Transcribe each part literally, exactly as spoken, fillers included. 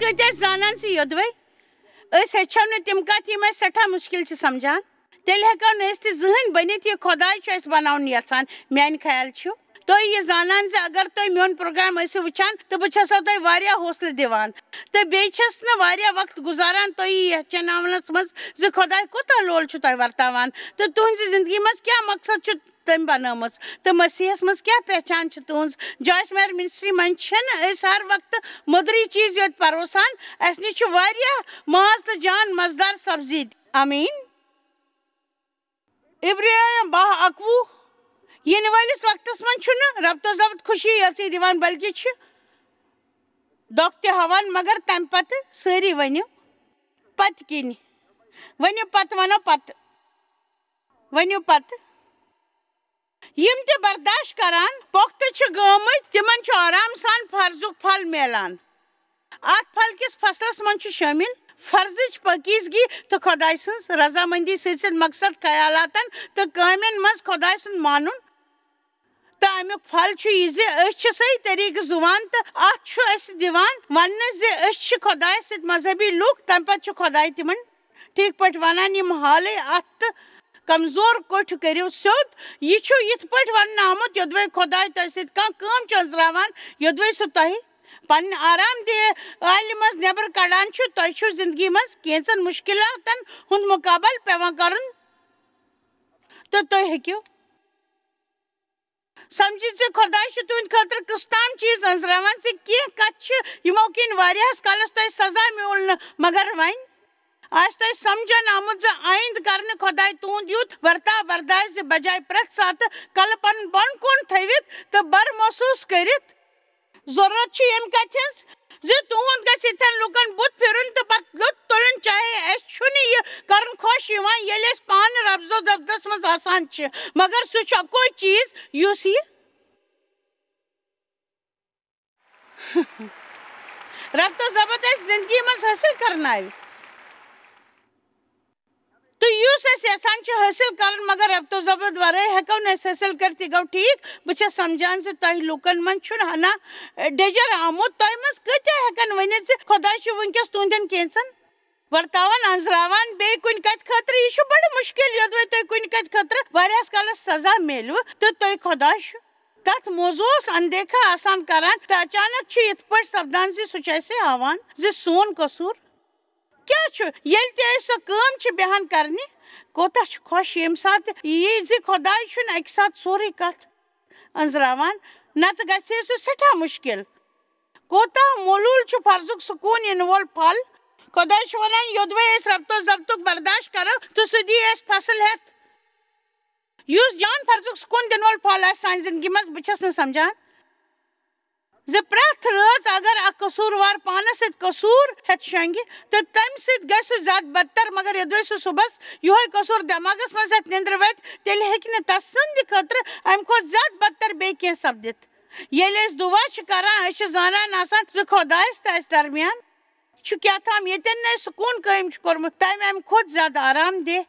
کۭتیٛاہ زانان چھِ یوٚدوَے؟ أسۍ ہیٚچھو نہٕ تِم کَتھ، یِم أسۍ سٮ۪ٹھاہ مُشکِل چھِ سَمجھان۔ تیٚلہِ ہٮ۪کو نہٕ أسۍ تہِ زٕہٕنۍ بٔنِتھ، یہِ خۄداے چھُ اَسہِ بَناوُن یَژھان، میٛانہِ خیال چھُ۔ تُہۍ یہِ زانان زِ اگر تُہۍ میون پروگرام ٲسِو وٕچھان، تہٕ بہٕ چھَسو تۄہہِ واریاہ حوصلہٕ دِوان۔ تہٕ بیٚیہِ چھَس نہٕ واریاہ وقت گُزاران تۄہہِ یہِ ہیٚچھناونَس منٛز زِ خۄداے کوٗتاہ لول چھُ تۄہہِ ورتاوان، تہٕ تُہٕنٛزِ زِندگی منٛز کیٛاہ مقصد چھُ تٔمۍ بنٲومٕژ، تہٕ مسیحس منٛز کیٛاہ پہچان چھِ تُہٕنٛز۔ جویس میر منسٹری منٛز چھِنہٕ أسۍ ہر وقتہٕ مۄدرٕے چیٖز یوت پروسان، اَسہِ نِش چھِ واریاہ ماز تہٕ جان مزٕدار سبزی تہِ۔ آمین۔ عبرانیہ باہ اَکوُہ۔ یِنہٕ وٲلِس وقتس منٛز چھُنہٕ ربط و ضبط خوشی یٲژٕے دِوان، بلکہِ چھِ دۄکھ تہِ ہاوان، مگر تَمہِ پتہٕ سٲری ؤنِو پتہٕ کِنۍ۔ ؤنِو پتہٕ، وَنو پتہٕ۔ ؤنِو پتہٕ۔ یِم تہِ برداشت کران پۄختہٕ چھِ گٲمٕتۍ، تِمن چھُ آرام سان فرضُک پھل میلان۔ اَتھ پھل کِس فصلس منٛز چھُ شٲمِل فرضٕچ پٲکیزگی تہٕ خۄداے سٕنٛز رضامندی سۭتۍ سۭتۍ مقصد خیالاتن تہٕ کامٮ۪ن منٛز خۄداے سُنٛد مانُن۔ تہٕ اَمیُک پھل چھُ یہِ زِ أسۍ چھِ صحیح طریٖقہٕ زُوان، تہٕ اَتھ چھُ اَسہِ دِوان وننہٕ زِ أسۍ چھِ خۄدایَس سۭتۍ مذہبی لُکھ۔ تَمہِ پَتہٕ چھُ خۄداے تِمن ٹھیٖک پٲٹھۍ وَنان، یِم حالٕے اَتھ تہٕ کمزور کوٚٹھۍ کٔرِو سیوٚد۔ یہِ چھُ یِتھ پٲٹھۍ وننہٕ آمُت، یوٚدوَے خۄداے تۄہہِ سۭتۍ کانٛہہ کٲم چھُ أنٛزراوان، یوٚدوَے سُہ تۄہہِ پننہِ آرام دہ عالہِ منٛز نٮ۪بر کڑان چھُ۔ تۄہہِ چھُو زندگی منٛز کینٛژن مُشکِلاتن ہُنٛد مُقابلہٕ پٮ۪وان کرُن، تہٕ تُہۍ ہیٚکِو سمجھِتھ زِ خۄداے چھُ تُہنٛدِ خٲطرٕ کُس تام چیٖز أنٛزراوان، زِ کینٛہہ کتھٕ چھِ، یِمو کِنۍ واریاہس کالس تۄہہِ سزا میوٗل نہٕ، مگر وۄنۍ آسہِ تۄہہِ سمجھن آمُت زِ آیندٕ کرنہٕ خۄداے تُہنٛد یُتھ ورتاو برداشت زِ بجایہِ پرٛٮ۪تھ ساتہٕ کلہٕ پنُن بۄن کُن تھٲوِتھ تہٕ بر محسوس کٔرِتھ۔ ضروٗرت چھِ ییٚمہِ کتھِ ہٕنٛز زِ تُہُنٛد گژھِ یِتھٮ۪ن لوٗکن بُتھ پھِرُن تہٕ پتہٕ لُطف تُلُن، چاہے اَسہِ چھُنہٕ یہِ کرُن خۄش یِوان، ییٚلہِ أسۍ پانہٕ ربط و ضبطس منٛز آسان چھِ، مگر سُہ چھُ اکوے چیٖز یُس یہِ ربط و ضبط اَسہِ زندگی منٛز حٲصِل کرناوِ۔ تہٕ یُس أسۍ یژھان چھِ حٲصِل کرُن، مگر ربط و ضبط ورٲے ہٮ۪کو نہٕ أسۍ حٲصِل کٔرِتھ، یہِ گوٚو ٹھیٖک۔ بہٕ چھَس سمجھان زِ تۄہہِ لوٗکن منٛز چھُنہٕ ہنا ڈیجر آمُت۔ تۄہہِ منٛز کۭتیاہ ہٮ۪کن ؤنِتھ زِ خۄداے چھُ وٕنکیٚس تُہنٛدٮ۪ن کینٛژن ورتاوان، أنٛزراوان بیٚیہِ کُنہِ کتھِ خٲطرٕ؟ یہِ چھُ بڑٕ مُشکِل، یوٚدوَے تۄہہِ کُنہِ کتھِ خٲطرٕ واریاہس کالس سزا میلوٕ تہٕ تُہۍ خۄداے چھُ تتھ موضوعس اندیکھا آسان کران، تہٕ اچانک چھُ یِتھ پٲٹھۍ سپدان زِ سُہ چھُ اسہِ ہاوان زِ سون قصوٗر کیٛاہ چھُ۔ ییٚلہِ تہِ أسۍ سۄ کٲم چھِ بیہان کرنہِ، کوتاہ چھُ خۄش ییٚمہِ ساتہٕ یہِ زِ خۄداے چھُنہٕ اکہِ ساتہٕ سورُے کتھ أنٛزراوان، نتہٕ گژھِ ہے سُہ سٮ۪ٹھاہ مُشکِل۔ کوتاہ مولوٗل چھُ فرضُک سکوٗن یِنہٕ وول پھل۔ خۄداے چھُ ونان، یوٚدوَے أسۍ ربط و ضبطُک برداشت کرو تہٕ سُہ دِیہِ اَسہِ فصل ہٮ۪تھ۔ یُس جان فرضُک سکوٗن دِنہٕ وول پھل آسہِ سانہِ زندگی منٛز، بہٕ چھَس نہٕ سمجھان زِ پرٛٮ۪تھ رٲژ اگر اکھ قصوٗروار پانس سۭتۍ قصوٗر ہٮ۪تھ شۄنگہِ تہٕ تَمہِ سۭتۍ گژھِ سُہ زیادٕ بدتر، مگر یوٚدوَے سُہ صُبحس یِہوٚے قصوٗر دٮ۪ماغس منٛز ہٮ۪تھ نِندرِ وَتھِ، تیٚلہِ ہیٚکہِ نہٕ تسٕنٛدِ خٲطرٕ اَمہِ کھۄتہٕ زیادٕ بدتر بیٚیہِ کینٛہہ سپدِتھ۔ ییٚلہِ أسۍ دُعا چھِ کران، أسۍ چھِ زانان آسان زِ خۄدایَس تہٕ اَسہِ درمیان چھُ کیٛاہ تام، ییٚتٮ۪ن نہٕ اَسہِ سکوٗن قٲیِم چھُ کوٚرمُت، تَمہِ اَمہِ کھۄتہٕ زیادٕ آرام دہ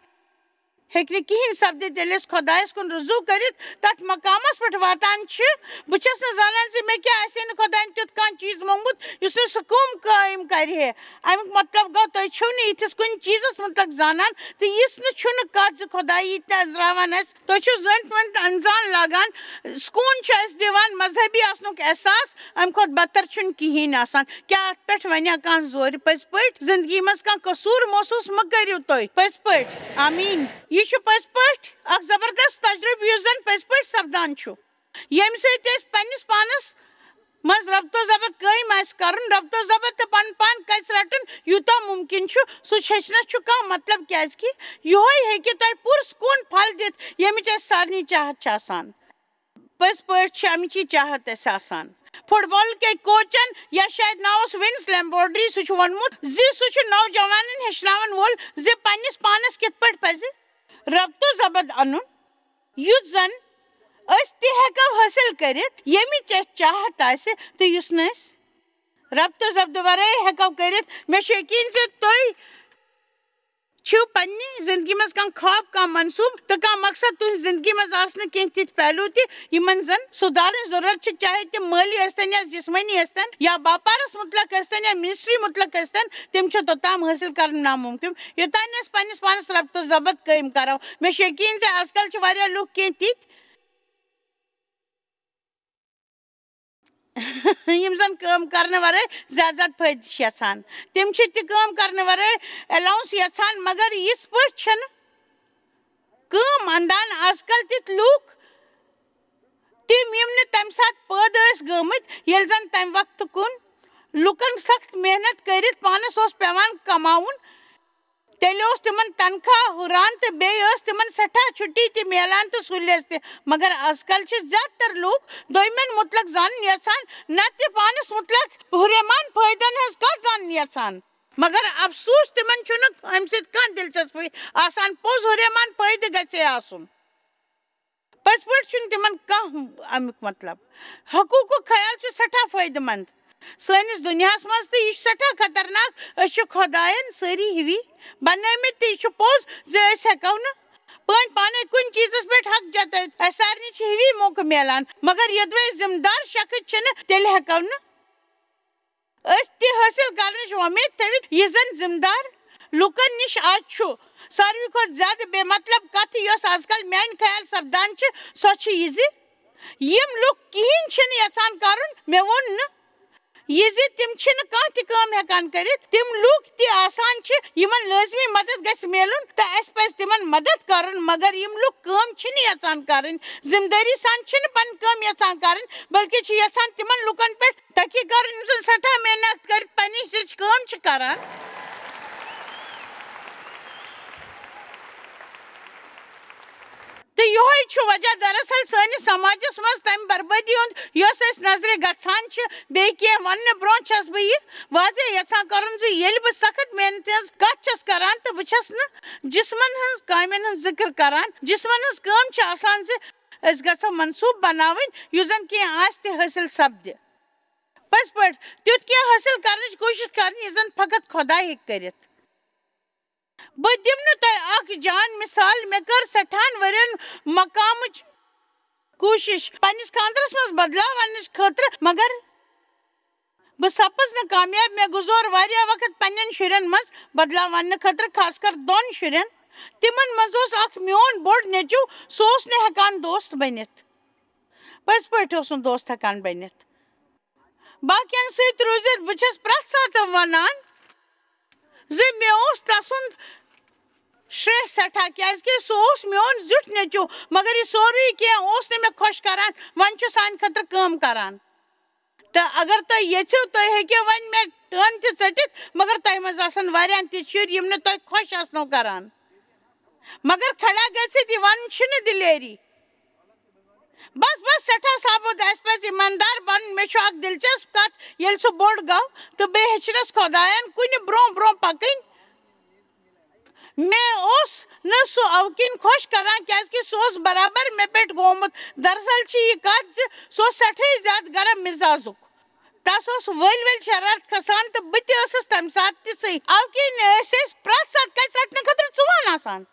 ہیٚکہِ نہٕ کِہیٖنۍ سپدِتھ۔ ییٚلہِ أسۍ خۄدایَس کُن رُجوٗع کٔرِتھ تَتھ مقامَس پٮ۪ٹھ واتان چھِ، بہٕ چھَس نہٕ زانان زِ مےٚ کیٛاہ آسہِ ہے نہٕ خۄدایَن تیُتھ کانٛہہ چیٖز موٚنگمُت یُس نہٕ سکوٗن قٲیِم کَرِ ہے۔ اَمیُک مطلب گوٚو، تُہۍ چھِو نہٕ یِتھِس کُنہِ چیٖزَس مُتعلِق زانان تہٕ یُس نہٕ چھُنہٕ کَتھ زِ خۄداے یی تہِ أنٛزراوان اَسہِ۔ تُہۍ چھِو زٲنِتھ ؤنِتھ اَنزان لاگان۔ سکوٗن چھُ اَسہِ دِوان مذہبی آسنُک احساس، اَمہِ کھۄتہٕ بدتر چھُنہٕ کِہیٖنۍ آسان۔ کیٛاہ اَتھ پٮ۪ٹھ وَنیا کانٛہہ زورِ؟ پٔزۍ پٲٹھۍ زندگی منٛز کانٛہہ قصوٗر محسوٗس مہٕ کٔرِو تُہۍ۔ پٔزۍ پٲٹھۍ۔ آمین۔ یہِ چھُ پٔزۍ پٲٹھۍ اکھ زبردست تجربہٕ یُس زن پٔزۍ پٲٹھۍ سپدان چھُ، ییٚمہِ سۭتۍ أسۍ پننِس پانس منٛز ربط و ضبط قٲیِم آسہِ کرُن۔ ربط و ضبط تہٕ پنُن پان کژِ رٹُن یوٗتاہ مُمکِن چھُ، سُہ چھُ ہیٚچھنس چھُ کانٛہہ مطلب، کیازِ کہِ یِہوٚے ہیٚکہِ تۄہہِ پُرسکوٗن پھل دِتھ، ییٚمِچ اَسہِ سارنٕے چاہت چھِ آسان۔ پٔزۍ پٲٹھۍ چھِ اَمِچی چاہت اَسہِ آسان۔ فٹ بال کہِ کوچن یا شاید ناوس ونس لیمبورڈری، سُہ چھُ ووٚنمُت زِ سُہ چھُ نوجوانن ہیٚچھناوَن وول زِ پننِس پانس کِتھ پٲٹھۍ پَزِ ربط و ضبط اَنُن، یُتھ زن أسۍ تہِ ہٮ۪کو حٲصِل کٔرِتھ، ییٚمِچ اَسہِ چاہت آسہِ تہٕ یُس نہٕ أسۍ ربط و ضبط ورٲے ہٮ۪کو کٔرِتھ۔ مےٚ چھُ یقیٖن زِ تُہۍ چھِو پننہِ زندگی منٛز کانٛہہ خواب، کانٛہہ منصوٗبہٕ تہٕ کانٛہہ مقصد تُہنٛزِ زندگی منٛز آسنہٕ کینٛہہ تِتھۍ پہلو تہِ یِمن زن سُدھارٕنۍ ضروٗرت چھِ، چاہے تِم مٲلی ٲسۍتن یا جسمٲنی ٲسۍتن یا باپارس متعلق ٲسۍتن یا منسٹری متعلق ٲسۍتن، تِم چھِ توٚتام حٲصِل کرٕنۍ ناممکن، یوٚتام نہٕ أسۍ پننِس پانس ربط و ضبط قٲیِم کرو۔ مےٚ چھُ یقین زِ آز کل چھِ واریاہ لُکھ کینٛہہ تِتھۍ یِم زن کٲم کرنہٕ ورٲے زیادٕ زیادٕ فٲیدٕ چھِ یژھان۔ تِم چھِ تہِ کٲم کرنہٕ ورٲے allowance یژھان، مگر یِتھ پٲٹھۍ چھِنہٕ کٲم اندان۔ آز کل تِتھۍ لوٗکھ، تِم یِم نہٕ تمہِ ساتہٕ پٲدٕ ٲسۍ گٲمٕتۍ، ییٚلہِ زن تمہِ وقتہٕ کُن لُکن سخت محنت کٔرِتھ پانس اوس پٮ۪وان کماوُن، تیٚلہِ اوس تِمن تنخواہ ہُران تہٕ بیٚیہِ ٲس تِمن سٮ۪ٹھاہ چھُٹی تہِ میلان تہٕ سہوٗلیژ تہِ۔ مگر از کل چھِ زیادٕ تر لوٗکھ دوٚیمٮ۪ن مُتلق زانُن یژھان، نتہٕ پانس مُتلق ہُریمان فٲیدن ہٕنٛز کتھ زانُن یژھان۔ مگر افسوس، تِمن چھُنہٕ امہِ سۭتۍ کانٛہہ دلچسپی آسان۔ پوٚز ہُریمان فٲیدٕ گژھِ ہے آسُن۔ پٔزۍ پٲٹھۍ چھُنہٕ تِمن کانٛہہ اَمیُک مطلب۔ حقوٗقُک خیال چھُ سٮ۪ٹھاہ فٲیدٕ مند۔ سٲنِس دُنیاہَس منٛز تہٕ یہِ چھُ سٮ۪ٹھاہ خطرناک۔ أسۍ چھِ خۄدایَن سٲری ہِوی بنٲومٕتۍ تہٕ یہِ چھُ پوٚز زِ أسۍ ہٮ۪کو نہٕ پٲنۍ پانَے کُنہِ چیٖزَس پٮ۪ٹھ حق جتٲوِتھ۔ اَسہِ سارنٕے چھِ ہِوی موقعہٕ میلان، مگر یوٚدوَے ذِمہٕ دار شخص چھِنہٕ، تیٚلہِ ہٮ۪کو نہٕ أسۍ تہِ حٲصِل کرنٕچ وۄمید تھٲوِتھ، یہِ زن ذمہٕ دار لوٗکن نِش آز چھُ۔ ساروی کھۄتہٕ زیادٕ بے مطلب کتھ، یۄس آز کل میانہِ خیال سپدان چھِ، سۄ چھِ یہِ زِ یِم لوٗکھ کِہیٖنۍ چھِنہٕ یژھان کرُن، مےٚ ووٚن نہٕ یہِ زِ تِم چھِنہٕ کانٛہہ تہِ کٲم ہٮ۪کان کٔرِتھ۔ تِم لوٗکھ تہِ آسان چھِ، یِمن لٲزمی مدد گژھِ میلُن تہٕ اَسہِ پزِ تِمن مدد کرُن، مگر یِم لوٗکھ کٲم چھِنہٕ یژھان کرٕنۍ، ذمہٕ دٲری سان چھِنہٕ پنٕنۍ کٲم یژھان کرٕنۍ، بلکہِ چھِ یژھان تِمن لوٗکن پٮ۪ٹھ تقی کرُن، یِم زن سٮ۪ٹھاہ محنت کٔرِتھ پننہِ ہِشِچ کٲم چھِ کران۔ تہٕ یِہوٚے چھُ وجہ دراصل سٲنِس سماجس منٛز تمہِ بربٲدی ہُنٛد، یۄس اَسہِ نظرِ گژھان چھِ۔ بیٚیہِ کینٛہہ وننہٕ برونٛہہ چھَس بہٕ یہِ واضح یژھان کرُن زِ ییٚلہِ بہٕ سخت محنتہِ ہٕنٛز کتھ چھَس کران تہٕ بہٕ چھَس نہٕ جسمن ہٕنٛز کامٮ۪ن ہُنٛد ذکر کران۔ جسمن ہٕنٛز کٲم چھِ آسان زِ أسۍ گژھو منصوٗبہٕ بناوٕنۍ، یُس زن کینٛہہ آسہِ تہِ حٲصِل سپدِ۔ پٔزۍ پٲٹھۍ تیُتھ کینٛہہ حٲصِل کرنٕچ کوٗشِش کرٕنۍ، یُس زن فقط خۄداے ہیٚکہِ کٔرِتھ۔ بہٕ دِمہٕ نہٕ تۄہہِ اکھ جان مثال، مےٚ کٔر سٮ۪ٹھاہن ؤرین مقامٕچ کوٗشِش پننِس خانٛدرس منٛز بدلاو اننٕچ خٲطرٕ، مگر بہٕ سپٕز نہٕ کامیاب۔ مےٚ گُزور واریاہ وقت پننٮ۪ن شُرٮ۪ن منٛز بدلاو اننہٕ خٲطرٕ، خاص کر دۄن شُرٮ۪ن۔ تِمن منٛز اوس اکھ میون بوٚڑ نیٚچو، سُہ اوس نہٕ ہٮ۪کان دوست بٔنِتھ۔ پٔزۍ پٲٹھۍ اوس نہٕ دوست ہٮ۪کان بٔنِتھ۔ باقین سۭتۍ روٗزِتھ، بہٕ چھَس پرٛٮ۪تھ ساتہٕ وَنان زِ مےٚ اوس تَسُنٛد شرٛیٚہ سٮ۪ٹھاہ، کیٛازِکہِ سُہ اوس میون زیُٹھ نیٚچوٗ، مگر یہِ سورُے کینٛہہ اوس نہٕ مےٚ خۄش کران۔ وۄنۍ چھُ سانہِ خٲطرٕ کٲم کران۔ تہٕ اگر تُہۍ ییٚژھِو، تُہۍ ہیٚکِو وۄنۍ مےٚ ٹٲن تہِ ژٔٹِتھ، مگر تۄہہِ منٛز آسَن واریاہَن تِتھۍ شُرۍ، یِم نہٕ تۄہہِ خۄش آسنو کران۔ مگر کھڑا گٔژھِتھ یہِ وَنُن چھِنہٕ دِلیری۔ بس، بس، سٮ۪ٹھاہ ثابت، اَسہِ پَزِ ایٖماندار بَنُن۔ مےٚ چھُ اَکھ دِلچسپ کَتھ، ییٚلہِ سُہ بوٚڑ گوٚو تہٕ بیٚیہِ ہیٚچھنَس خۄدایَن کُنہِ برٛونٛہہ برٛونٛہہ پَکٕنۍ۔ مےٚ اوس نہٕ سُہ اَوٕ کِنۍ خۄش کَران، کیٛازِکہِ سُہ اوس برابر مےٚ پٮ۪ٹھ گوٚمُت۔ دراصل چھِ یہِ کَتھ زِ سُہ اوس سٮ۪ٹھاہٕے زیادٕ گرم مِزازُک۔ تَس اوس ؤلۍ ؤلۍ شرارت کھسان تہٕ بہٕ تہِ ٲسٕس تَمہِ ساتہٕ تِژھٕے۔ اَوٕ کِنۍ ٲسۍ أسۍ پرٛٮ۪تھ ساتہٕ کَژِ رَٹنہٕ خٲطرٕ ژٕ وَن آسان۔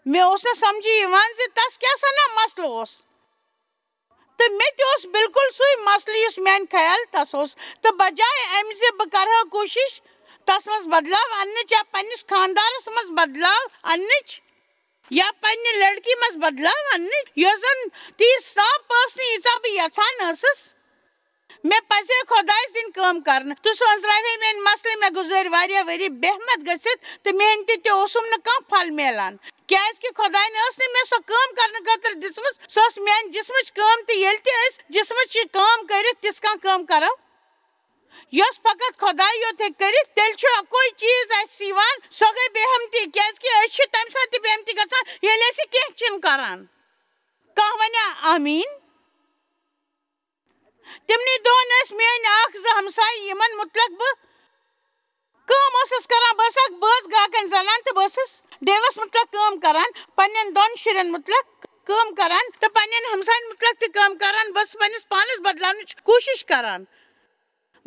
مےٚ اوس نہٕ سمجھے یِوان زِ تس کیٛاہ سا نا مسلہٕ اوس۔ تہٕ مےٚ تہِ اوس بالکل سُے مسلہٕ یُس میانہِ خیال تس اوس۔ تہٕ بجایہِ امہِ زِ بہٕ کرٕ ہا کوٗشش تس منٛز بدلاو اننٕچ یا پننِس خاندارس منٛز بدلاو اننٕچ یا پننہِ لڑکی منٛز بدلاو اننٕچ، یۄس زن تیٖژ صاف ٲس نہٕ ییٖژاہ بہٕ یژھان ٲسٕس، مےٚ پزِ ہے خۄدایس دِنۍ کٲم کرنہٕ۔ تہٕ سُہ أنٛزراوِ ہے میٲنۍ مسلہٕ۔ مےٚ گُزٲرۍ واریاہ ؤری بے ہمت گٔژھِتھ تہٕ محنتہِ تہِ اوسُم نہٕ کانٛہہ پھل میلان، کیازِ کہِ خۄداین ٲس نہٕ مےٚ سۄ کٲم کرنہٕ خٲطرٕ دِژمٕژ۔ سۄ ٲس میانہِ جسمٕچ کٲم، تہٕ ییٚلہِ تہِ أسۍ جسمٕچ یہِ کٲم کٔرِتھ تِژھ کانٛہہ کٲم کرو، یۄس فقط خۄداے یوت ہیٚکہِ کٔرِتھ، تیٚلہِ چھُ اکوے چیٖز اَسہِ یِوان، سۄ گٔے بے ہمتی، کیازِ کہِ أسۍ چھِ تمہِ ساتہٕ تہِ بے ہمتی گژھان، ییٚلہِ أسۍ یہِ کینٛہہ چھِنہٕ کران۔ کانٛہہ ونیا آمیٖن؟ تِمنٕے دۄہن ٲسۍ میٲنۍ اکھ زٕ ہمسایہِ، یِمن مُتعلق بہٕ کٲم ٲسٕس کران۔ بہٕ ٲسٕس اکھ بٲژ گراکن زنان تہٕ بہٕ ٲسٕس ڈیوس مُتعلق کٲم کران، پننٮ۪ن دۄن شُرٮ۪ن مُتعلق کٲم کران تہٕ پننٮ۪ن ہمساین مُتعلق تہِ کٲم کران۔ بہٕ ٲسٕس پننِس پانس بدلاونٕچ کوٗشش کران۔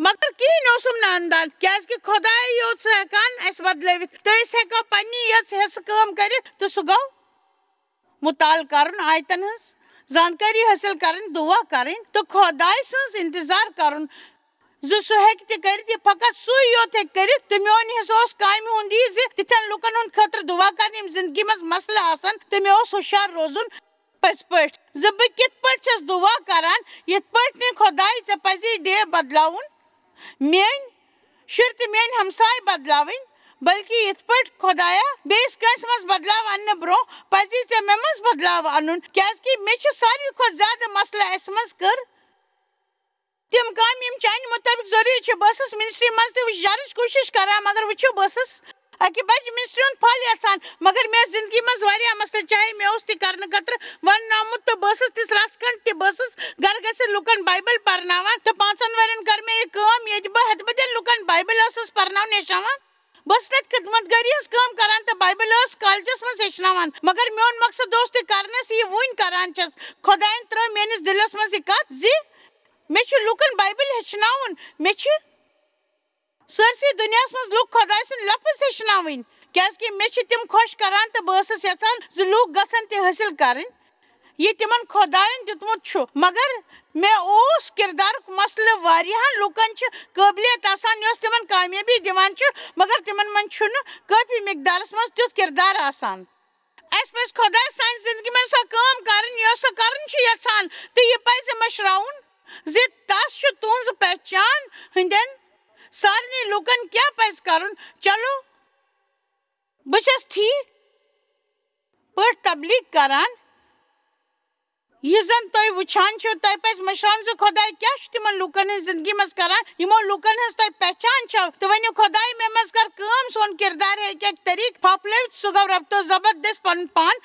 مگر کِہیٖنۍ اوسُم نہٕ اَندان، کیٛازِکہِ خۄدایے یوت چھُ ہٮ۪کان اَسہِ بدلٲوِتھ، تہٕ أسۍ ہٮ۪کو پنٛنہِ یٔژ حصہٕ کٲم کٔرِتھ۔ تہٕ سُہ گوٚو مُطالعہٕ کَرُن آیتَن ہٕنٛز زانکٲری حٲصِل کَرٕنۍ، دُعا کَرٕنۍ تہٕ خۄداے سٕنٛز اِنتظار کَرُن زِ سُہ ہیٚکہِ تہِ کٔرِتھ، یہِ فقط سُے یوت ہیٚکہِ کٔرِتھ۔ تہٕ میون حصہٕ اوس کامہِ ہُنٛد یہِ زِ تِتھٮ۪ن لُکَن ہُنٛد خٲطرٕ دُعا کَرٕنۍ، یِم زِندگی منٛز مسلہٕ آسَن۔ تہٕ مےٚ اوس ہُشار روزُن پٔزۍ پٲٹھۍ زِ بہٕ کِتھ پٲٹھۍ چھَس دُعا کَران، یِتھ پٲٹھۍ نہٕ خۄداے ژےٚ پَزی ڈے بدلاوُن، میٲنۍ شُرۍ تہٕ میٲنۍ ہمساے بدلاوٕنۍ، بلکہِ یِتھ پٲٹھۍ خۄدایا بیٚیِس کٲنٛسہِ منٛز بدلاو اَننہٕ برٛونٛہہ پَزی ژےٚ مےٚ منٛز بدلاو اَنُن، کیٛازِکہِ مےٚ چھِ ساروی کھۄتہٕ زیادٕ مسلہٕ اَسہِ منٛز کٔر تِم کامہِ، یِم چانہِ مُطٲبِق ضروٗری چھِ۔ بہٕ ٲسٕس منسٹری منٛز تہِ ہُشارٕچ کوٗشِش کران، مگر وٕچھِو، بہٕ ٲسٕس اَکہِ بجہِ منسٹری ہُنٛد پھل یژھان، مگر مےٚ ٲس زندگی منٛز واریاہ مسلہٕ، چاہے مےٚ اوس تہِ کرنہٕ خٲطرٕ وننہٕ آمُت، تہٕ بہٕ ٲسٕس تِژھ رژھ کھنٛڈ تہِ۔ بہٕ ٲسٕس گرٕ گٔژھِتھ لُکن بایبل پرناوان، تہٕ پانٛژن ؤرین کٔر مےٚ یہِ کٲم، ییٚتہِ بہٕ ہتہٕ بٔدین لُکن بایبل ٲسٕس پرناوُن ہیٚچھناوان۔ بہٕ ٲسٕس تَتہِ خدمت گٲری ہٕنٛز کٲم کران تہٕ بایبل ٲس کالجس منٛز ہیٚچھناوان، مگر میون مقصد اوس تہِ کرنس یہِ وُنہِ کران چھَس۔ خۄدایَن ترٲو میٲنِس دِلس منٛز یہِ کتھ زِ مےٚ چھُ لُکن بایبل ہیٚچھناوُن، مےٚ چھِ سٲرسٕے دُنیاہَس منٛز لُکھ خۄداے سٕنٛدۍ لفظ ہیٚچھناوٕنۍ، کیٛازِکہِ مےٚ چھِ تِم خۄش کران تہٕ بہٕ ٲسٕس یژھان زِ لُکھ گژھن تہِ حٲصِل کرٕنۍ، یہِ تِمن خۄدایَن دیُتمُت چھُ۔ مگر مےٚ اوس کِردارُک مسلہٕ، واریاہَن لُکَن چھِ قٲبلیت آسان، یۄس تِمن کامیٲبی دِوان چھِ، مگر تِمن منٛز چھُنہٕ کٲفی مقدارَس منٛز تیُتھ کِردار آسان۔ اَسہِ پَزِ خۄدایَس سانہِ زِندگی منٛز سۄ کٲم کَرٕنۍ، یۄس سۄ کَرٕنۍ چھِ یَژھان، تہٕ یہِ پَزِ مٔشراوُن زِ تَس چھُ تُہٕنٛز پہچان ہٕنٛدٮ۪ن سارنٕے لوٗکَن کیٛاہ پَزِ کَرُن۔ چلو، بہٕ چھَس ٹھیٖک پٲٹھۍ تبلیغ کَران۔ یہِ زَن تُہۍ وٕچھان چھِو، تۄہہِ پَزِ مٔشراوُن زِ خۄداے کیٛاہ چھُ تِمَن لوٗکَن ہٕنٛز زِندگی منٛز کَران، یِمو لوٗکَن ہٕنٛز تۄہہِ پہچان چھَو۔ تہٕ ؤنِو، خۄداے، مےٚ منٛز کَر کٲم، سون کِردار ہیٚکہِ اَکہِ طریٖقہٕ پھۄپھ لٲوِتھ۔ سُہ گوٚو ربط و ضبط دِس پَنُن پان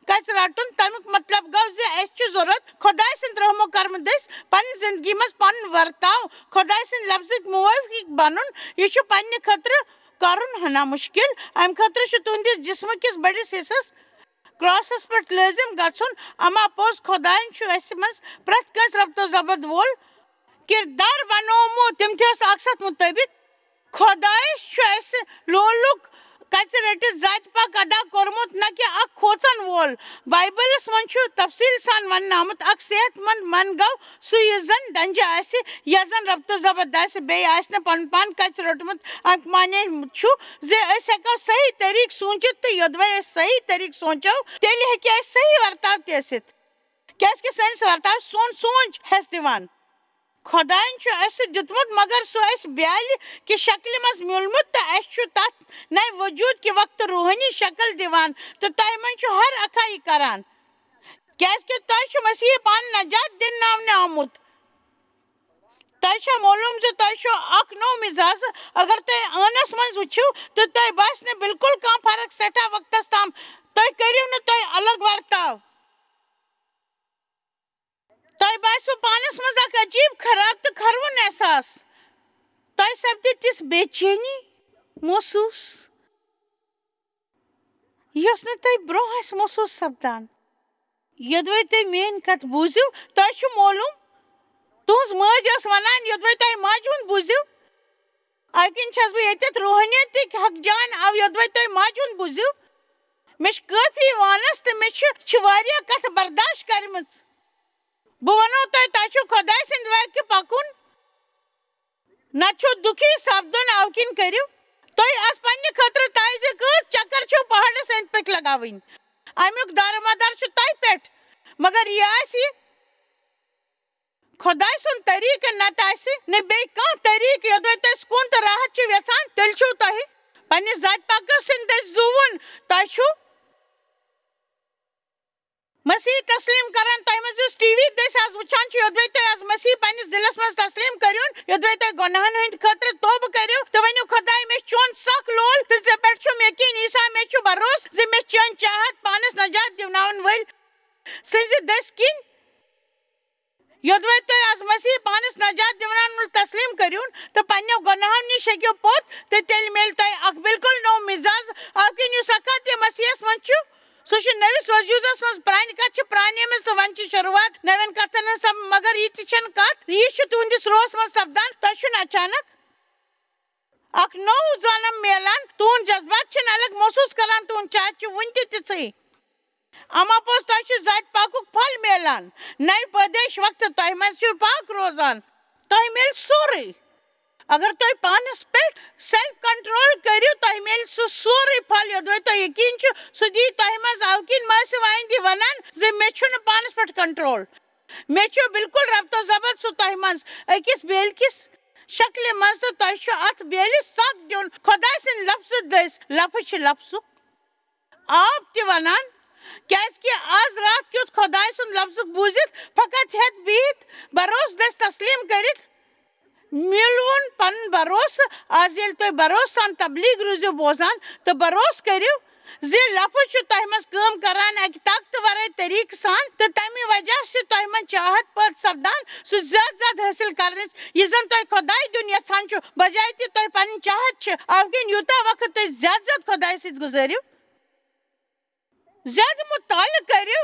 کَژِ رَٹُن۔ تَمیُک مطلب گوٚو زِ اَسہِ چھِ ضروٗرت خۄداے سٕنٛدِ رحم و کرمہٕ دٔسۍ پننہِ زندگی منٛز پنُن ورتاو خۄداے سٕنٛدِ لفظٕکۍ موٲفِق بنُن۔ یہِ چھُ پننہِ خٲطرٕ کرُن ہنا مُشکِل۔ اَمہِ خٲطرٕ چھُ تُہنٛدِس جسمہٕ کِس بٔڑِس حصس کراسس پٮ۪ٹھ لٲزم گژھُن۔ اما پوٚز خۄدایَن چھُ اَسہِ منٛز پرٛٮ۪تھ کٲنٛسہِ ربط و ضبط وول کِردار بنوومُت۔ تِمتھیوس اکھ ستھ مُطٲبِق، خۄدایَس چھُ اَسہِ لولُک کَژِ رٔٹِتھ ذاتِ پاک ادا کوٚرمُت، نہ کہِ اکھ کھوژن وول۔ بایبلس منٛز چھُ تفصیٖل سان وننہٕ آمُت، اکھ صحت مند من گوٚو سُہ، یُس زن ڈنجہِ آسہِ یا زن ربط و ضبط آسہِ، بیٚیہِ آسہِ نہٕ پنُن پان کَژِ روٚٹمُت۔ اَمیُک معنی چھُ زِ أسۍ ہٮ۪کو صحیح طریٖقہٕ سوٗنٛچِتھ، تہٕ یوٚدوَے أسۍ صحیح طریٖقہٕ سونٛچو، تیٚلہِ ہیٚکہِ اَسہِ صحیح ورتاو تہِ ٲسِتھ، کیٛازِکہِ سٲنِس ورتاوس سون سونٛچ ہٮ۪س دِوان۔ خۄدایَن چھُ اَسہِ دیُتمُت، مگر سُہ اَسہِ بیالہِ کہِ شکلہِ منٛز میوٗلمُت، تہٕ اَسہِ چھُ تَتھ نَوِ وجوٗد کہِ وقتہٕ روحٲنی شکل دِوان، تہٕ تۄہہِ منٛز چھُ ہر اکھا یہِ کران، کیٛازِکہِ تۄہہِ چھُ مسیح پانہٕ نجات دِناونہٕ آمُت۔ تۄہہِ چھا معلوم زِ تۄہہِ چھُ اکھ نوٚو مزاج؟ اگر تُہۍ ٲنس منٛز وٕچھِو، تہٕ تۄہہِ باسہِ نہٕ بالکل کانٛہہ فرق سٮ۪ٹھاہ وقتس تام۔ تُہۍ کٔرِو نہٕ تۄہہِ الگ ورتاو۔ تۄہہِ باسیو پانس منٛز اکھ عجیب، خراب تہٕ کھروُن احساس۔ تۄہہِ سپدِ تِژھ بے چینی محسوس، یۄس نہٕ تۄہہِ برونٛہہ آسہِ محسوس سپدان۔ یوٚدوَے تُہۍ میٲنۍ کتھ بوٗزِو، تۄہہِ چھُ معلوم، تُہنٛز مٲج ٲس ونان، یوٚدوَے تۄہہِ ماجہِ ہُنٛد بوٗزِو، اَمہِ کِنۍ چھَس بہٕ ییٚتٮ۪تھ روحٲنیتٕکۍ حق جان، او یوٚدوَے تۄہہِ ماجہِ ہُنٛد بوٗزِو۔ مےٚ چھِ کٲفی وانَس تہٕ مےٚ چھِ، چھِ واریاہ کَتھٕ برداشت کَرِمٕژ۔ بہٕ وَنو تۄہہِ، تۄہہِ چھُ خۄداے سٕنٛدِ وَتہِ پَکُن۔ نَتہٕ چھُو دُکھی سَپدُن، اَوٕ کِنۍ کٔرِو تُہۍ آز پنٛنہِ خٲطرٕ تازٕ کٔژ چکر چھِو پہاڑَس أنٛدۍ پٔکۍ لگاوٕنۍ۔ اَمیُک دارمدار چھُ تۄہہِ پٮ۪ٹھ، مگر یہِ آسہِ خۄداے سُنٛد طریٖقہٕ، نتہٕ آسہِ نہٕ بیٚیہِ کانٛہہ طریٖقہٕ۔ یوٚدوَے تُہۍ سکوٗن تہٕ راحت چھِو یژھان، تیٚلہِ چھُو تۄہہِ پننِس ذاتِ پاکس سٕنٛدۍ دٔسۍ زُوُن۔ تۄہہِ چھُو مسیح تسلیٖم کران۔ تۄہہِ منٛز یُس ٹی وی دٔسۍ آز وٕچھان چھُ، یوٚدوَے تُہۍ آز مسیح پننِس دِلس منٛز تسلیٖم کٔرِوُن، یوٚدوَے تُہۍ گۄناہن ہٕنٛدِ خٲطرٕ توبہٕ کٔرِو تہٕ ؤنِو، خۄداے، مےٚ چھُ چون سخ لول تہٕ ژےٚ پٮ۪ٹھ چھُم یقیٖن، عیسیٰ، مےٚ چھُ بھروسہٕ زِ مےٚ چھِ چٲنۍ چاہت پانس نجات دِوناون وٲلۍ سٕنٛزِ دٔسۍ کِنۍ۔ یوٚدوَے تُہۍ از مسیح پانس نجات دِوناون وول تسلیٖم کٔرِوُن تہٕ پننٮ۪و گۄناہو نِش ہیٚکِو پوٚت، تہٕ تیٚلہِ میلہِ تۄہہِ اکھ بالکل نوٚو مزاج۔ اَوٕ کِنۍ یُس اکھ یہِ مسیحس منٛز چھُ، سُہ چھُ نٔوِس وجوٗدس منٛز پرٛانہِ کتھِ چھِ پرٛانیمٕژ تہٕ وۄنۍ چھِ شروٗعات نوٮ۪ن کتھن ہٕنٛز سم-، مگر یہِ تہِ چھَنہٕ کتھ، یہِ چھُ تُہنٛدِس روحس منٛز سپدان، تۄہہِ چھُنہٕ اچانک اکھ نوٚو جنم میلان، تُہنٛد جذبات چھِنہٕ الگ محسوٗس کران، تُہنٛد چاہت چھِ وُنہِ تہِ تِژھٕے۔ اما پوٚز تۄہہِ چھُ ذاتِ پاکُک پھل میلان، نوِ پٲدٲیِش وقتہٕ تۄہہِ منٛز چھُ پاک روزان، تۄہہِ میلہِ سورُے۔ اگر تُہۍ پانس پٮ۪ٹھ self control کٔرِو، تۄہہِ میلہِ سُہ سورُے پھل، یوٚدوَے تۄہہِ یقیٖن چھُ، سُہ دِیہِ تۄہہِ منٛز۔ اَوٕ کِنۍ مہ ٲسِو آیندٕ ونان زِ مےٚ چھُنہٕ پانس پٮ۪ٹھ control۔ مےٚ چھُ بالکل ربط و ضبط سُہ تۄہہِ منٛز أکِس بیلہِ کِس شکلہِ منٛز، تہٕ تۄہہِ چھُ اتھ بیلہِ سگ دیُن۔ خۄداے سٕنٛدِ لفظہٕ دٔسۍ، لفظ چھِ لفظُک آب تہِ ونان، کیازِ کہِ از راتھ کیُتھ خۄداے سُنٛد لفظُک بوٗزِتھ فقط ہٮ۪تھ بِہِتھ بروسہٕ دٔسۍ تسلیم کٔرِتھ میلوُن پنُن بروسہٕ۔ از ییٚلہِ تُہۍ بروسہٕ سان تبلیغ روٗزِو بوزان تہٕ بروسہٕ کٔرِو زِ لفظ چھُ تۄہہِ منٛز کٲم کران اکہِ طاقتہٕ ورٲے طریقہٕ سان، تہٕ تمہِ وجہ چھِ تۄہہِ منٛز چاہت پٲدٕ سپدان سُہ زیادٕ زیادٕ حٲصِل کرنٕچ، یہِ زن تۄہہِ خۄداے دیُن یژھان چھُ، بجایہِ تہِ تۄہہِ پنٕنۍ چاہت چھِ۔ اَوٕ کِنۍ یوٗتاہ وقت تُہۍ زیادٕ زیادٕ خۄدایہِ سۭتۍ گُزٲرِو، زیادٕ مطالعہٕ کٔرِو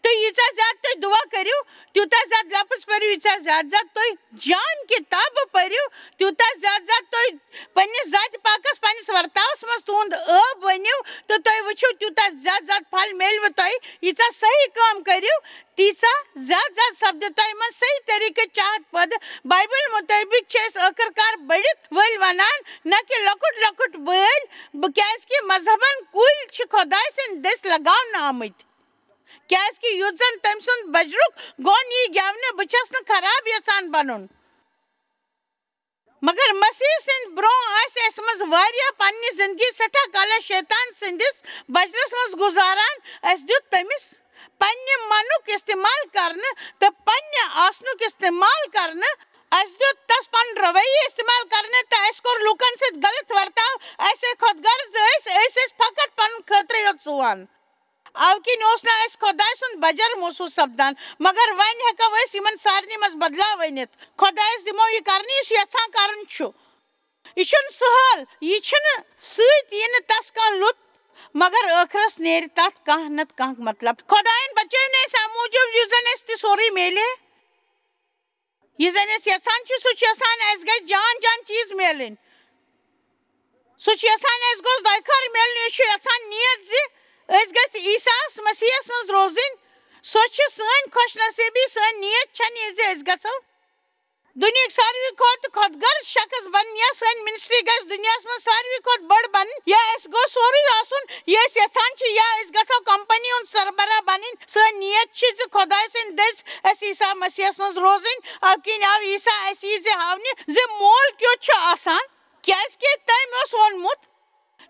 تہٕ ییٖژاہ زیادٕ تُہۍ دُعا کٔرِو، تیوٗتاہ زیادٕ لفظ پٔرِو، ییٖژاہ زیادٕ زیادٕ تُہۍ جان کِتابہٕ پٔرِو، تیوٗتاہ زیادٕ زیادٕ تُہۍ پننِس ذاتِ پاکس، پننِس ورتاوس منٛز تُہُنٛد ٲب ؤنِو، تہٕ تُہۍ وٕچھِو تیوٗتاہ زیادٕ زیادٕ پھل میلوٕ تۄہہِ۔ ییٖژاہ صحیح کٲم کٔرِو، تیٖژاہ زیادٕ زیادٕ سپدِ تۄہہِ منٛز صحیح طریٖقٕچ چاہت پٲدٕ۔ بایبل مُطٲبِق چھِ أسۍ ٲخٕر کار بٔڑِتھ وٲلۍ ونان، نہ کہِ لۄکُٹ لۄکُٹ بٲلۍ، بہٕ کیازِ کہِ مذہبن کُلۍ چھِ خۄداے سٕنٛدِ دٔسۍ لگاونہٕ آمٕتۍ۔ کیازِ کہِ یُتھ زن تٔمۍ سُنٛد بجرُک گوٚن یی گٮ۪ونہٕ، بہٕ چھَس نہٕ خراب یژھان بنُن۔ مگر مسیح سٕنٛدِ برونٛہہ آسہِ اَسہِ منٛز واریاہ پننہِ زندگی سٮ۪ٹھاہ کالس شیطان سٕنٛدِس بجرس منٛز گُزاران۔ اَسہِ دیُت تٔمِس پننہِ منُک استعمال کرنہٕ تہٕ پننہِ آسنُک استعمال کرنہٕ۔ اَسہِ دیُت تس پنُن رویہِ استعمال کرنہٕ تہٕ اَسہِ کوٚر لوٗکن سۭتۍ غلط ورتاو۔ اَسہِ خۄد غرض ٲسۍ، أسۍ ٲسۍ فقط پنُن خٲطرٕ یوت سُوان۔ اَوٕ کِنۍ اوس نہٕ اَسہِ خۄداے سُنٛد بجر محسوٗس سپدان۔ مگر وۄنۍ ہٮ۪کو أسۍ یِمن سارنٕے منٛز بدلاو أنِتھ۔ خۄدایس دِمو یہِ کرنہٕ یُس یژھان کرُن چھُ۔ یہِ چھُنہٕ سہل، یہِ چھُنہٕ سۭتۍ یِنہٕ تس کانٛہہ لُت، مگر ٲخرس نیرِ تتھ کانٛہہ نتہٕ کانٛہہ مطلب۔ خۄداین بچٲوۍ نہٕ أسۍ امہِ موٗجوٗب یُس زن اَسہِ تہِ سورُے میلہِ۔ یہِ زن أسۍ یژھان چھِ، سُہ چھُ یژھان اَسہِ گژھِ جان جان چیٖز میلٕنۍ۔ سُہ چھُ یژھان اَسہِ گوٚژھ دۄیہِ خٲر میلُن۔ یہِ چھُ یژھان نیت زِ أسۍ گژھِ عیسیٰ ہس مسیحس منٛز روزٕنۍ۔ سۄ چھِ سٲنۍ خۄش نصیٖبی۔ سٲنۍ نیت چھنہٕ یہِ زِ أسۍ گژھو دُنیہٕکۍ ساروی کھۄتہٕ خۄد غرض شخص بنٕنۍ یا سٲنۍ ministry گژھِ دُنیاہس منٛز ساروی کھۄتہٕ بٔڑ بنٕنۍ یا اَسہِ گوٚژھ سورُے آسُن یہِ أسۍ یژھان چھِ یا أسۍ گژھو company ہُنٛد سربراہ بنٕنۍ۔ سٲنۍ نیت چھِ زِ خۄداے سٕنٛدِ دٔسۍ اَسہِ عیسیٰ مسیحس منٛز روزٕنۍ۔ اَوٕ کِنۍ آو عیسیٰ اَسہِ یہِ زِ ہاونہِ زِ مول کیُتھ چھُ آسان۔ کیازِ کہِ تٔمۍ اوس ووٚنمُت،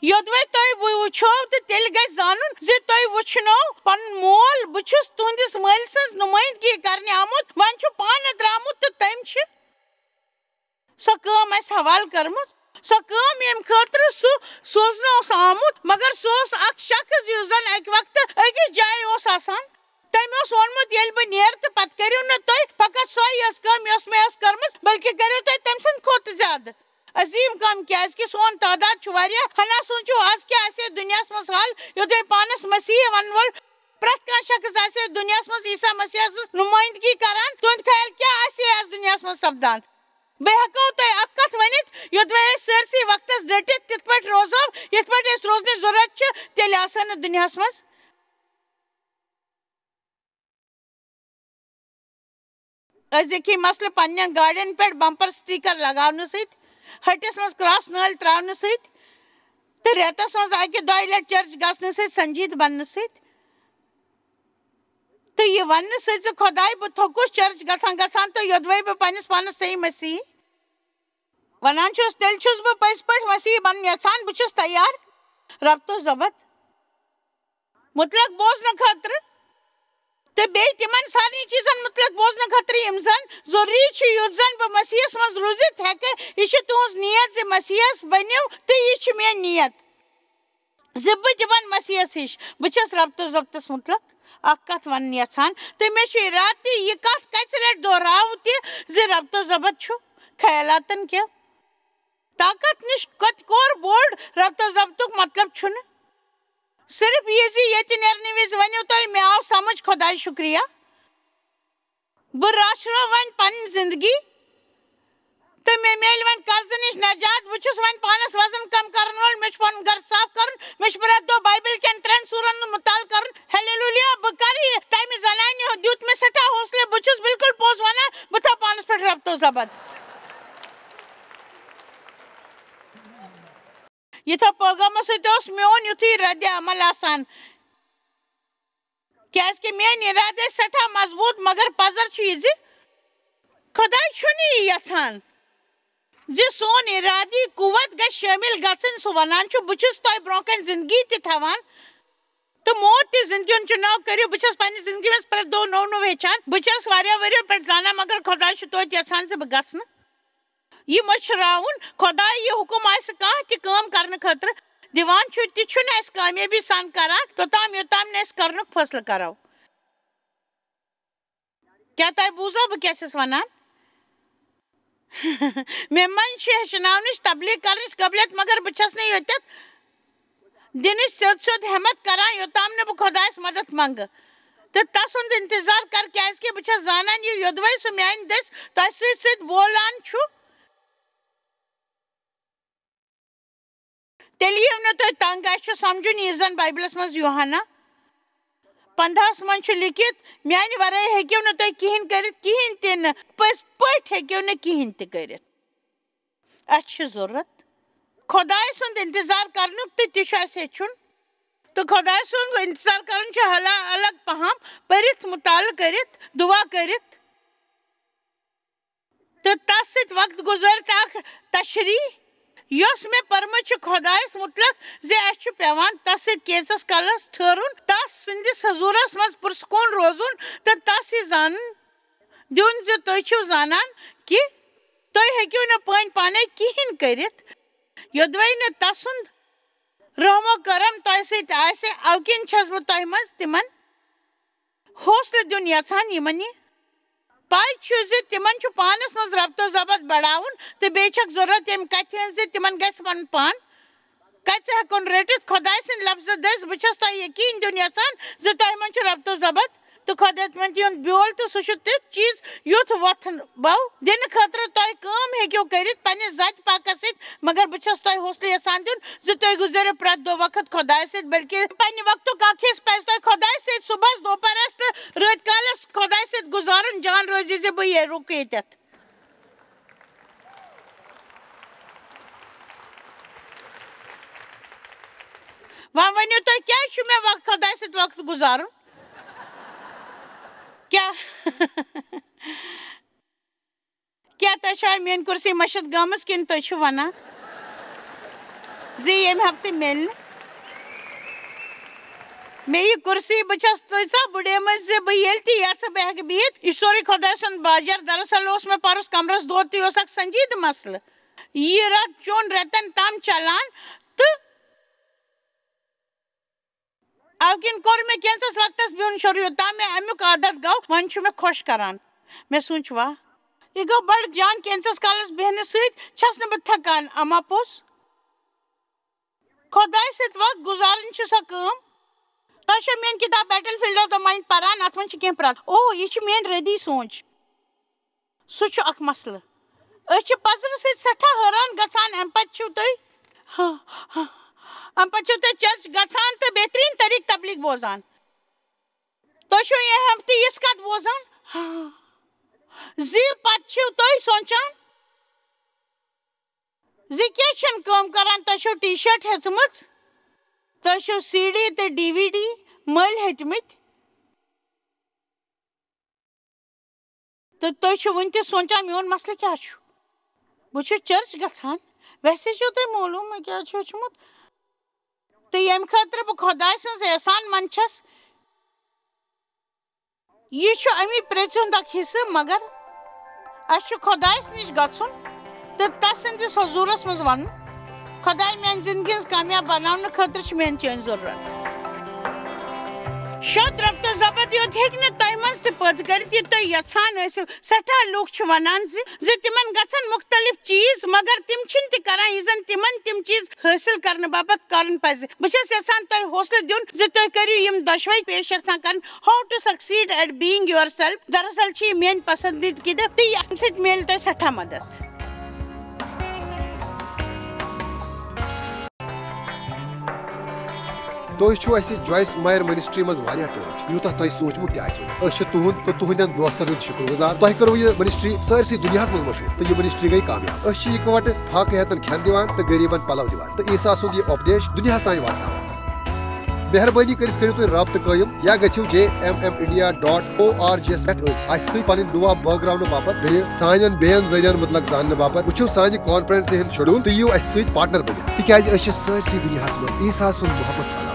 یوٚدوَے تۄہہِ بہٕ وٕچھو تہٕ تیٚلہِ گژھِ زانُن زِ تۄہہِ وٕچھنو پنُن مول۔ بہٕ چھُس تُہنٛدِس مٲلۍ سٕنٛز نُمٲیندگی کرنہِ آمُت، وۄنۍ چھُ پانہٕ درٛامُت تہٕ تٔمۍ چھِ سۄ کٲم اَسہِ حوالہٕ کٔرمٕژ۔ سۄ کٲم ییٚمہِ خٲطرٕ سُہ سوزنہٕ اوس آمُت، مگر سُہ اوس اکھ شخص یُس زن اکہِ وقتہٕ أکِس جایہِ اوس آسان۔ تٔمۍ اوس ووٚنمُت، ییٚلہِ بہٕ نیرٕ تہٕ پتہٕ کٔرِو نہٕ تُہۍ فقط سۄے یٲژ کٲم یۄس مےٚ ٲس کٔرمٕژ، بلکہِ کٔرِو تُہۍ تٔمۍ سٕنٛدِ کھۄتہٕ زیادٕ عظیٖم کٲم، کیازِ کہِ سون تعداد چھُ واریاہ۔ ہنا سوٗنٛچِو، از کیٛاہ آسہِ ہے دُنیاہَس منٛز حال، یوٚدوَے پانَس مسیح وَنہٕ وول پرٛٮ۪تھ کانٛہہ شخص آسہِ ہے دُنیاہَس منٛز عیسیٰ مسیح سٕنٛز نُمٲیندگی کران۔ تُہُنٛد خیال کیٛاہ آسہِ ہے از دُنیاہَس منٛز سپدان؟ بیٚیہِ ہٮ۪کو تۄہہِ اکھ کَتھ ؤنِتھ، یوٚدوَے أسۍ سٲرسٕے وقتَس ڈٔٹِتھ تِتھ پٲٹھۍ روزو، یِتھ پٲٹھۍ أسۍ روزنٕچ ضروٗرت چھِ، تیٚلہِ آسو نہٕ دُنیاہَس منٛز أزِکۍ مسلہٕ پننٮ۪ن گاڑٮ۪ن پٮ۪ٹھ bumper sticker لگاونہٕ سۭتۍ، ۂٹِس منٛز کراس نٲلۍ تراونہٕ سۭتۍ، تہٕ رٮ۪تس منٛز اکہِ دۄیہِ لٹہِ چرچ گژھنہٕ سۭتۍ سنجیدٕ بننہٕ سۭتۍ، تہٕ یہِ وننہٕ سۭتۍ زِ خۄداے، بہٕ تھوٚکُس چرچ گژھان گژھان، تہٕ یوٚدوَے بہٕ پننِس پانس صحیح مسیحی ونان چھُس، تیٚلہِ چھُس بہٕ پٔزۍ پٲٹھۍ مسیحی بنُن یژھان۔ بہٕ چھُس تیار ربط و ضبط مطلق بوزنہٕ خٲطرٕ تہٕ بیٚیہِ تِمن سارنٕے چیٖزن مُتعلق بوزنہٕ خٲطرٕ یِم زن ضروٗری چھِ، یُتھ زن بہٕ مسیحس منٛز روٗزِتھ ہٮ۪کہٕ۔ یہِ چھِ تُہنٛز نیت زِ مسیحس بٔنِو، تہٕ یہِ چھِ میٲنۍ نیت زِ بہٕ تہِ بنہٕ مسیحس ہِش۔ بہٕ چھَس ربط و ضبطس مُتعلق اکھ کتھ ونٕنۍ یژھان، تہٕ مےٚ چھُ ارادٕ تہِ یہِ کتھ کژِ لٹہِ دۄہراوٕ تہِ زِ ربط و ضبط چھُ خیالاتن کہِ طاقت نِش کتہِ کور بوٚڑ۔ ربط و ضبطُک مطلب چھُنہٕ صرف یہِ زِ ییٚتہِ نیرنہٕ وِزِ ؤنِو تُہۍ، "مےٚ آو سمجھ، خۄداے شُکریہ۔ بہٕ رٲچھرو وۄنۍ پنٕنۍ زندگی تہٕ مےٚ میلہِ وۄنۍ قرضہٕ نِش نجات۔ بہٕ چھُس وۄنۍ پانس وزن کم کرن وول، مےٚ چھُ پنُن گرٕ صاف کرُن، مےٚ چھُ پرٛٮ۪تھ دۄہ بایبل کٮ۪ن ترٛٮ۪ن سوٗرن ہُنٛد مُطالعہٕ کرُن۔" ہلیلویا! بہٕ کرٕ یہِ۔ تمہِ زنانہِ ہُنٛد دیُت مےٚ سٮ۪ٹھاہ حوصلہٕ۔ بہٕ چھُس بالکل پوٚز ونان، بہٕ تھاوٕ پانس پٮ۪ٹھ ربط و ضبط۔ یِتھے پٲغامس سۭتۍ اوس میون یُتھُے رد عمل آسان، کیازکہِ میٲنۍ ارادٕ ٲسۍ سٮ۪ٹھاہ مضبوٗط، مگر پزر چھُ یہِ زِ خۄداے چھُنہٕ یہِ یژھان زِ سون ارادی قوت گژھِ شٲمِل گژھٕنۍ۔ سُہ ونان چھُ، "بہٕ چھُس تۄہہِ برونٛہہ کنہِ زندگی تہِ تھاوان تہٕ موت تہِ زندگی ہُنٛد چُناو کٔرِو۔" بہٕ چھَس پننہِ زندگی منٛز پرٛٮ۪تھ دۄہ نوٚو نوٚو ہیٚچھان۔ بہٕ چھَس واریاہ ؤرِیو پٮ۪ٹھ زانان، مگر خۄداے چھُ توتہِ یژھان زِ بہٕ گژھٕ نہٕ۔ یہِ مٔشراوُن، خۄداے یہِ حُکُم آسہِ کانٛہہ تہِ کٲم کرنہٕ خٲطرٕ دِوان چھُ، تہِ چھُنہٕ اَسہِ کامیٲبی سان کران، توٚتام یوٚتام نہٕ أسۍ کرنُک فٲصلہٕ کرو۔ کیٛاہ تۄہہِ بوٗزوا بہٕ کیٛاہ چھَس وَنان؟ مےٚ منٛز چھِ ہیٚچھناونٕچ، تبلیغ کرنٕچ قٲبلیت، مگر بہٕ چھَس نہٕ یوٚتٮ۪تھ دِنٕچ سیوٚد سیوٚد ہٮ۪مت کران، یوٚتام نہٕ بہٕ خۄدایَس مدد منٛگہٕ تہٕ تَسُنٛد اِنتظار کرٕ، کیٛازِکہِ بہٕ چھَس زانان، یہِ یوٚدوَے سُہ میٛانہِ دٔسۍ تۄہہِ سۭتۍ سۭتۍ بولان چھُ۔ تیٚلہِ یِیِو نہٕ تُہۍ تنگ۔ اَسہِ چھُ سمجھُن، یہِ زن بایبلس منٛز یوحنا پنٛدہَس منٛز چھُ لیکھِتھ، "میانہِ ورٲے ہیٚکِو نہٕ تُہۍ کِہینۍ کٔرِتھ، کِہینۍ تہِ نہٕ۔ پٔزۍ پٲٹھۍ ہیٚکِو نہٕ کِہینۍ تہِ کٔرِتھ۔" اَسہِ چھِ ضروٗرت خۄداے سُنٛد انتظار کرنُک، تہٕ تہِ چھُ اَسہِ ہیٚچھُن۔ تہٕ خۄداے سُنٛد انتظار کرُن چھُ ہلا الگ پہم، پٔرِتھ، مطالعہٕ کٔرِتھ، دُعا کٔرِتھ۔ تہٕ تس سۭتۍ وقت گُزٲرِتھ اکھ تشریح، یۄس مےٚ پٔرمٕژ چھِ خۄدایس مُتعلق، زِ اَسہِ چھُ پٮ۪وان تس سۭتۍ کینٛژس کالس ٹھٔہرُن، تس سٕنٛدِس حضوٗرس منٛز پُرسکوٗن روزُن تہٕ تس یہِ زانُن دیُن زِ تُہۍ چھِو زانان کہِ تُہۍ ہیٚکِو نہٕ پٲنۍ پانے کِہینۍ کٔرِتھ، یوٚدوَے نہٕ تسُنٛد رحم و کرم تۄہہِ سۭتۍ آسہِ۔ اَوٕ کِنۍ چھَس بہٕ تۄہہِ منٛز تِمن حوصلہٕ دیُن یژھان، یِمن یہِ پَے چھُ زِ تِمن چھُ پانَس منٛز ربط و ضبط بڑاوُن، تہٕ بیٚیہِ چھکھ ضروٗرت ییٚمہِ کتھِ ہٕنٛز زِ تِمن گژھِ پنُن پان کتہِ ہٮ۪کُن رٔٹِتھ۔ خۄداے سٕنٛدِ لفظہٕ دٔسۍ بہٕ چھَس تۄہہِ یقیٖن دیُن یژھان زِ تۄہہِ منٛز چھُ ربط و ضبط تہٕ خۄدایَتھ منٛز تِہُنٛد بیول، تہٕ سُہ چھُ تیُتھ چیٖز یُتھ وۄتھن بو دِنہٕ خٲطرٕ تۄہہِ کٲم ہیٚکِو کٔرِتھ۔ پننہِ ذاتِ پاکس سۭتۍ، مگر بہٕ چھَس تۄہہِ حوصلہٕ یژھان دیُن زِ تُہۍ گُزٲرِو پرٛٮ۪تھ دۄہ وقت خۄدایَس سۭتۍ، بلکہِ پننہِ وقتُک اکھ حصہٕ پَزِ تۄہہِ خۄدایَس سۭتۍ صُبحس، دوپہرس تہٕ رٲتۍ کالس خۄدایَس سۭتۍ گُزارُن۔ جان روزِ زِ بہٕ یہِ رُکہٕ ییٚتٮ۪تھ۔ وۄنۍ ؤنِو تُہۍ، کیٛازِ چھُ مےٚ وق-، خۄدایَس سۭتۍ وقت گُزارُن؟ کیٛاہ؟ کیٛاہ تۄہہِ چھا میٛٲنۍ کُرسی مٔشِتھ گٔمٕژ کِنہٕ تُہۍ چھِو وَنان زِ ییٚمہِ ہفتہٕ میلہِ نہٕ مےٚ یہِ کُرسی؟ بہٕ چھَس تۭژاہ بُڑیمٕژ زِ بہٕ ییٚلہِ تہِ یَژھٕ، بہٕ ہٮ۪کہٕ بِہِتھ۔ یہِ چھُ سورُے خۄداے سُنٛد باجر۔ دراصل اوس مےٚ پَرُس کمرَس دود، تہٕ یہِ اوس اَکھ سنجیدٕ مسلہٕ۔ یہِ رَد چوٚن رٮ۪تَن تام چلان، تہٕ اَوٕ کِنۍ کوٚر مےٚ کینٛژَس وقتَس بِہُن شروٗع، یوٚتام مےٚ اَمیُک عادت گوٚو۔ وۄنۍ چھُ مےٚ خۄش کران۔ مےٚ سوٗنٛچ، واہ، یہِ گوٚو بَڑٕ جان۔ کینٛژَس کالَس بیٚہنہٕ سۭتۍ چھَس نہٕ بہٕ تھکان۔ اما پوٚز؟ خۄدایہِ سۭتۍ وقت گُزارٕنۍ چھِ سۄ کٲم۔ تۄہہِ چھےٚ میٛٲنۍ کِتاب Battlefield of the Mind پَران؟ اَتھ منٛز چھِ کینٛہہ پرٛٮ۪تھ۔ او، یہِ چھِ میٛٲنۍ رٔدی سونٛچ۔ سُہ چھُ اکھ مسلہٕ۔ أسۍ چھِ پزرٕ سۭتۍ سٮ۪ٹھاہ حٲران گژھان۔ اَمہِ پتہٕ چھِو تُہۍ، ہاں، ہاں، اَمہِ پتہٕ چھِو تُہۍ چرچ گژھان تہٕ بہتریٖن طریٖقہٕ تبلیغ بوزان۔ تُہۍ چھِو یہِ ہفتہٕ یِژھ کتھ بوزان، ہاں، زِ پتہٕ چھِو تُہۍ سونٛچان زِ کیٛاہ چھَنہٕ کٲم کران۔ تۄہہِ چھَو ٹی شٲٹ ہیٚژمٕژ، تۄہہِ چھَو سی ڈی تہٕ ڈی وی ڈی مٔلۍ ہیٚتمٕتۍ۔ تہٕ تُہۍ چھِو وُنہِ تہِ سونٛچان، میون مسلہٕ کیٛاہ چھُ؟ بہٕ چھُس چرچ گژھان، ویسے چھُو تۄہہِ معلوٗم مےٚ کیٛاہ چھُ ہیوٚچھمُت۔ تہٕ ییٚمہِ خٲطرٕ بہٕ خۄداے سٕنٛز احسان منٛد چھَس، یہِ چھُ اَمی پرٛیژِ ہُنٛد اکھ حصہٕ، مگر اَسہِ چھُ خۄدایَس نِش گژھُن تہٕ تَس سٕنٛدِس حضوٗرَس منٛز وَنُن، "خۄداے، میٛانہِ زِندگی ہٕنٛز کامیاب بناونہٕ خٲطرٕ چھِ میٛٲنۍ چٲنۍ ضروٗرت۔" شد ربط و ضبط یوت ہیٚکہِ نہٕ تۄہہِ منٛز تہِ پٲدٕ کٔرِتھ یہِ تُہۍ یژھان ٲسِو۔ سٮ۪ٹھاہ لوٗکھ چھِ ونان زِ، زِ تِمن گژھن مُختٔلِف چیٖز، مگر تِم چھِنہٕ تہِ کران یہِ زن تِمن تِم چیٖز حٲصِل کرنہٕ باپتھ کرُن پزِ۔ بہٕ چھَس یژھان تۄہہِ حوصلہٕ دیُن زِ تُہۍ کٔرِو یِم دۄشوے پیش یژھان کرٕنۍ، How to Succeed at Being Yourself۔ دراصل چھِ یہِ میٲنۍ پسندیدٕ کِتاب تہٕ یہِ، اَمہِ سۭتۍ میلہِ تۄہہِ سٮ۪ٹھاہ مدد۔ تُہۍ چھِو اَسہِ جویس مایر منسٹری منٛز واریاہ ٹٲٹھۍ، یوٗتاہ تۄہہِ سوٗنٛچمُت تہِ آسِوٕ نہٕ۔ أسۍ چھِ تُہُنٛد تہٕ تُہٕنٛدٮ۪ن دوستن ہُنٛد شُکر گُزار۔ تۄہہِ کٔروٕ یہِ منسٹری سٲرسٕے دُنیاہَس منٛز مشہوٗر تہٕ یہِ منسٹری گٔے کامیاب۔ أسۍ چھِ اِکہٕ وٹہٕ فاقہٕ ہیتن کھٮ۪ن دِوان تہٕ غریٖبن پلو دِوان تہٕ عیسیٰ سُنٛد یہِ اُپدیش دُنیاہَس تام واتناوان۔ مہربٲنی کٔرِتھ کٔرِو تُہۍ رابطہٕ قٲیِم یا گٔژھِو J M M India dot org یَس پٮ۪ٹھ أسۍ اَسہِ سۭتۍ پنٕنۍ دُعا بٲگراونہٕ باپتھ۔ بیٚیہِ سانٮ۪ن بیٚین ذٔریعن مُتعلق زاننہٕ باپتھ وٕچھِو سانہِ کانفرنسہِ ہُنٛد شیڈول تہٕ یِیِو اَسہِ سۭتۍ پارٹنر بٔنِتھ، تِکیازِ أسۍ چھِ سٲرسٕے دُنیاہَس منٛز عیسیٰ سُنٛد محبت پھٔہلاوان۔